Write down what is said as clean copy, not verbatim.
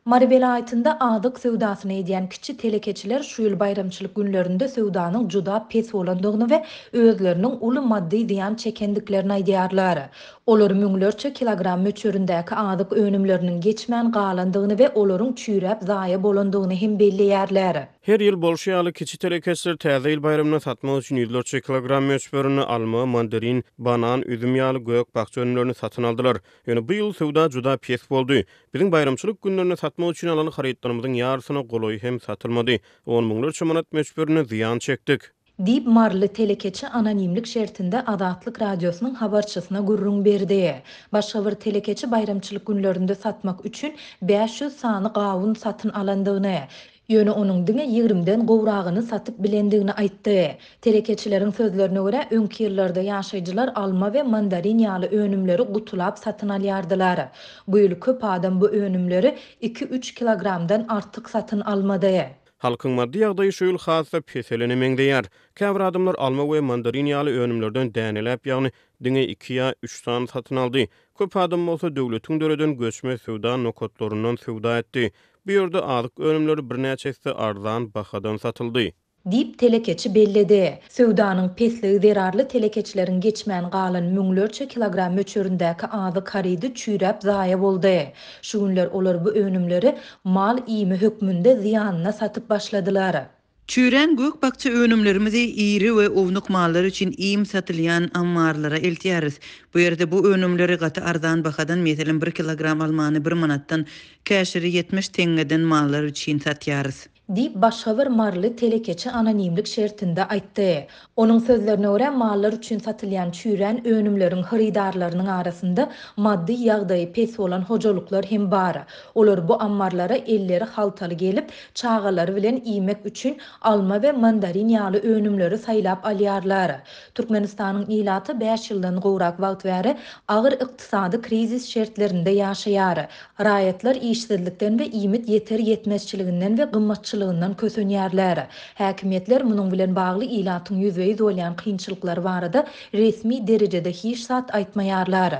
Mary welaýatynda azyk söwdasyny edýän kiçi telekeçiler şu ýyl baýramçylyk günlerinde söwdanyň juda pes bolandygyny we özleriniň uly maddy zyýan çekendiklerini aýdýarlar. Olar müňlerçe kilogram möçberindäki azyk önümleriniň geçmän galandygyny we olaryň çüýräp zaýa bolandygyny hem belleýärler. Her ýyl bolşy ýaly, kiçi telekeçiler Täze ýyl baýramynda satmak üçin ýüzlerçe kilogram möçberinde alma, mandarin, banan, üzüm ýaly gök-bakja önümlerini satyn aldylar. Ýöne bu ýyl söwda juda pes boldy. Biziň baýramçylyk günlerinde satmak üçin alan harytlarymyzyň ýarysyna golaýy hem satylmady. On müňlerçe manat möçberinde zyýan çekdik. Diýip, maryly telekeçi anonimlik şertinde Azatlyk Radiosynyň habarçysyna gürrüň berdi. Başga bir telekeçi baýramçylyk günlerinde satmak üçin 500 sany gawun satyn alandygyny, ýöne onuň diňe ýigrimden gowragyny satyp bilendigini aýtdy. Telekeçileriň sözlerine görä, öňki ýyllarda ýaşaýjylar alma we mandarin ýaly önümleri gutulap satyn alýardylar. Bu ýyl köp adam bu önümleri iki-üç kilogramdan artyk satyn almady. Halkyň maddy ýagdaýy şu ýyl has-da peselene meňzeýär. Käbir adamlar alma we mandarin ýaly önümlerden däneläp, ýagny diňe iki ýa üç sany satyn aldy. Köp adam bolsa döwletiň döreden göçme söwda nokatlaryndan söwda etdi. Bu ýerde azyk önümleri birnäçe esse arzan bahadan satyldy. Diýip, telekeçi belledi. Söwdanyň pesligi zerarly telekeçileriň geçmän galan müňlerçe kilogram möçberindäki azyk harydy çüýräp zaýa boldy. Şu günler olar bu önümleri mal iými hökmünde zyýanyna satyp başladylar. Çüýrän gök-bakja önümlerimizi iri we ownuk mallar üçin iým satylýan ammarlara eltýäris. Bu ýerde bu önümleri gaty arzan bahadan, meselem, bir kilogram almany bir manatdan, käşiri 70 teňňeden mallar üçin satýarys. Diýip, başga bir maryly telekeçi anonimlik şertinde aýtdy. Onuň sözlerine görä, mallar üçin satylýan çüýrän önümleriň hyrydarlarynyň arasynda maddy ýagdaýy pes bolan hojalyklar hem bar. Olar bu ammarlara elleri haltaly gelip, çagalary bilen iýmek üçin alma we mandarin ýaly önümleri saýlap alýarlar. Türkmenistanyň ilaty bäş ýyldan gowrak wagt bäri agyr ykdysady krizis şertlerinde ýaşaýar. Raýatlar işsizlikden we iýmit ýeter-ýetmezçiliginden we gymmatçylygyndan kösenýärler. Häkimiýetler munuň bilen bagly ilatyň ýüzbe-ýüz bolýan kynçylyklary barada resmi derejede hiç zat aýtmaýarlar.